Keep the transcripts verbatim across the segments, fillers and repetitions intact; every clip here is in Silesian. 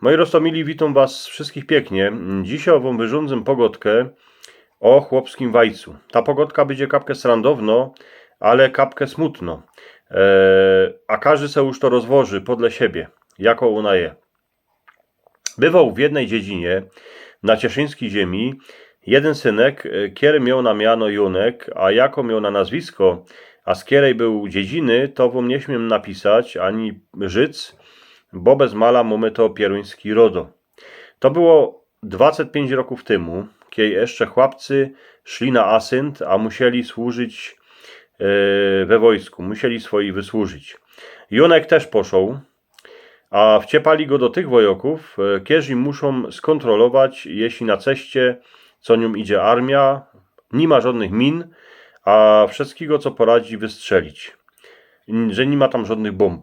Moi roztōmili, witōm was wszyskich piyknie. Dzisiej wōm wyrządzę pogodkã ô chłopskim wajcu. Ta pogodka bydzie kapkã srandowno, ale kapkã smutno. E, a kożdy se już to rozwoży podle siebie, jako ôna je. Bywoł w jednyj dziedzinie na cieszyńskij ziemi jedyn synek, e, kery mioł na miano Jónek, a jako mioł na nazwisko, a z kerej bōł dziedziny, to wōm niy śmiem napisać ani życ, bo bez mala mōmy to pierōński rodo. To było dwaset piyńć rokōw tymu, kiej jeszcze chłopcy szli na asynt, a musieli służyć, e, we wojsku, musieli swoje wysłużyć. Jónek tyż poszoł, a wciepali go do tych wojokōw, e, kerzi muszōm skontrolować, jeśli na ceście, co niōm idzie armia, ni ma żodnych min, a wszyskigo, co poradzi, wystrzelić, że ni ma tam żodnych bōmb.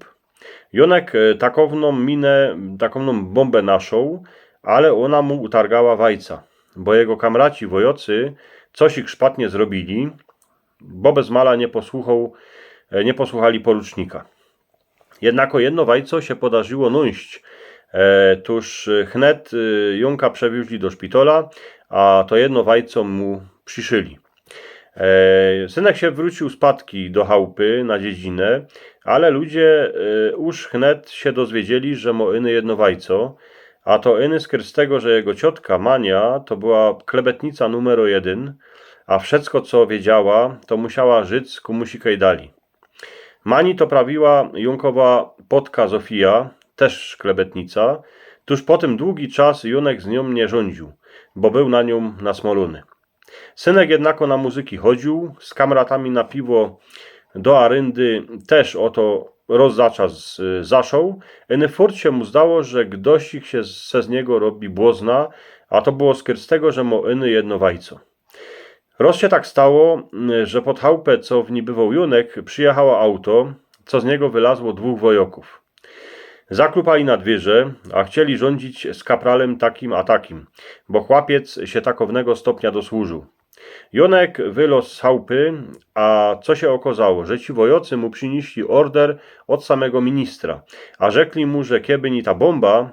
Jónek, e, takowną minę, takowną bōmbã naszoł, ale ôna mu utargała wajca, bo jego kamraci wojocy coś ich szpatnie zrobili, bo bez mala niy posłuchoł, e, niy posłuchali porucznika. Jednako jedno wajco sie podarziło nojść, e, tōż, e, chnet, e, Jónka przewiōzli do szpitola, a to jedno wajco mu prziszyli. E, synek sie wrōciōł spōdki do chałpy na dziedzinę, ale ludzie, e, już chnet sie dozwiedzieli, że mŏ iny jedno wajco, a to iny skrz tego, że jego ciotka Mania to była klebetnica numero jedyn, a wszysko, co wiedziała, to musiała życ kōmuś kej dali. Mani to prawiła Jónkowa potka Zofija, tyż klebetnica. Tōż potym dugi czas Jónek z niōm niy rządziōł, bo bōł na niōm nasmolōny. Synek jednako na muzyki chodziōł, z kamratami na piwo do aryndy tyż ô to roz za czas, y, zaszoł. Iny furt sie mu zdało, że gdoś ich sie, se z niego robi błozna, a to było skrz tego, że mŏ iny jedno wajco. Roz sie tak stało, y, że pod chałpã, co w nij bywoł Jónek, przijechało auto, co z niego wylazło dwōch wojokōw. Zaklupali na dwiyrze, a chcieli rządzić z kapralym takim a takim, bo chłopiec sie takownego stopnia dosłużył. Jónek wyloz z chałpy, a co sie ôkozało, że ci wojocy mu prziniśli order ôd samego ministra, a rzekli mu, że keby niy ta bōmba,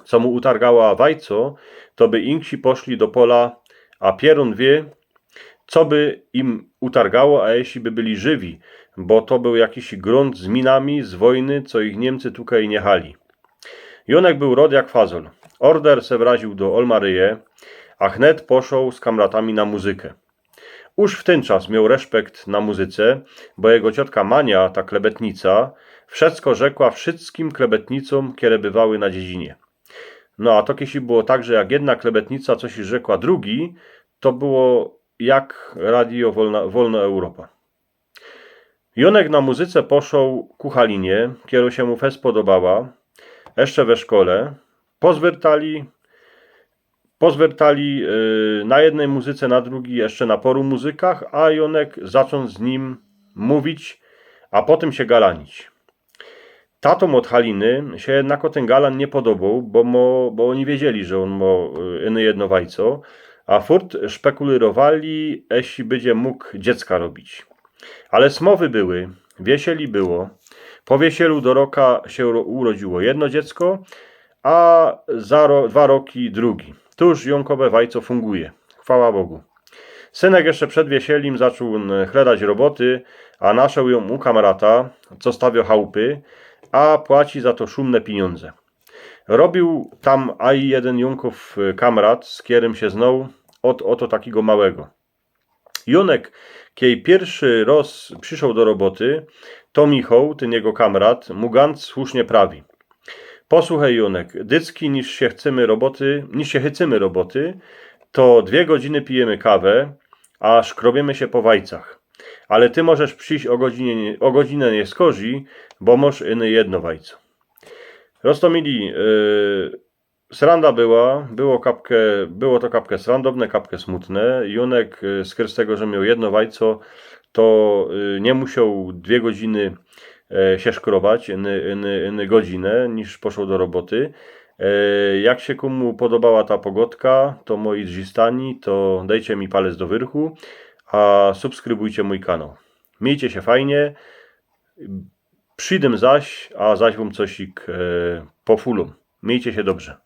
co mu utargała wajco, to by inksi poszli do pola, a pierōn wiy, co by im utargało, a jeśli by byli żywi, bo to bōł jakiś grunt z minami z wojny, co ich Niymcy tukej niechali. Jónek bōł rod jak fazol. Order se wraziōł do Olmaryje, a chnet poszoł z kamratami na muzyka. Już w tyn czas mioł respekt na muzyce, bo jego ciotka Mania, ta klebetnica, wszysko rzekła wszyskim klebetnicōm, kere bywały na dziedzinie. No a to kiedyś było tak, że jak jedna klebetnica coś rzekła drugi, to było jak radio Wolna, Wolna Europa. Jónek na muzyce poszoł ku Halinie, kero sie mu fest podobała, jeszcze we szkole. Pozwyrtali, pozwyrtali, y, na jednej muzyce, na drugij, jeszcze na poru muzykach, a Jónek zaczōn z nim mówić, a potym sie galanić. Tatōm ôd Haliny sie jednako tyn galan niy podoboł, bo mo-, bo ôni wiedzieli, że ôn mo, y, iny jedno wajco, a furt szpekulyrowali, jeśli bydzie mōg dziecka robić. Ale smowy były, wiesieli było. Po wiesielu do roka sie uro-, urodziło jedno dziecko, a za ro-, dwa roki drugi. Tuż Jónkowe wajco funguje. Chwała Bogu. Synek jeszcze przed wiesielim zaczōn, e, chledać roboty, a naszoł jōm u kamrata, co stawio chałpy, a płaci za to szumne piniōndze. Robiōł tam aj jedyn Jónkōw, e, kamrat, z kerym sie znoł ôd, ôto takigo małego. Jónek, kiej piyrszy roz prziszoł do roboty, to Michoł, tyn jego kamrat, mu gant słusznie prawi: „Posłuchej, Jónek, dycki, niż sie chcymy roboty, niż sie chycymy roboty, to dwie godziny pijymy kawę, a szkrobiemy sie po wajcach. Ale ty możesz prziś ô godzinie, ô godzinã niy skorzij, bo mosz iny jedno wajco”. Roztōmili, yy, sranda była, było kapkã, było to kapkã srandowne, kapkã smutne. Jónek, y, skrz tego, że mioł jedno wajco, to, y, niy musioł dwie godziny, e, sie szkrobać, iny, iny, iny godzinã, niż poszoł do roboty. E, jak sie kōmu podobała ta pogodka, to moi drzistani, to dejcie mi palec do wyrchu, a subskrybujcie mōj kanoł. Miejcie sie fajnie. Przidym zaś, a zaś wōm cosik, e, pofulōm. Miejcie sie dobrze.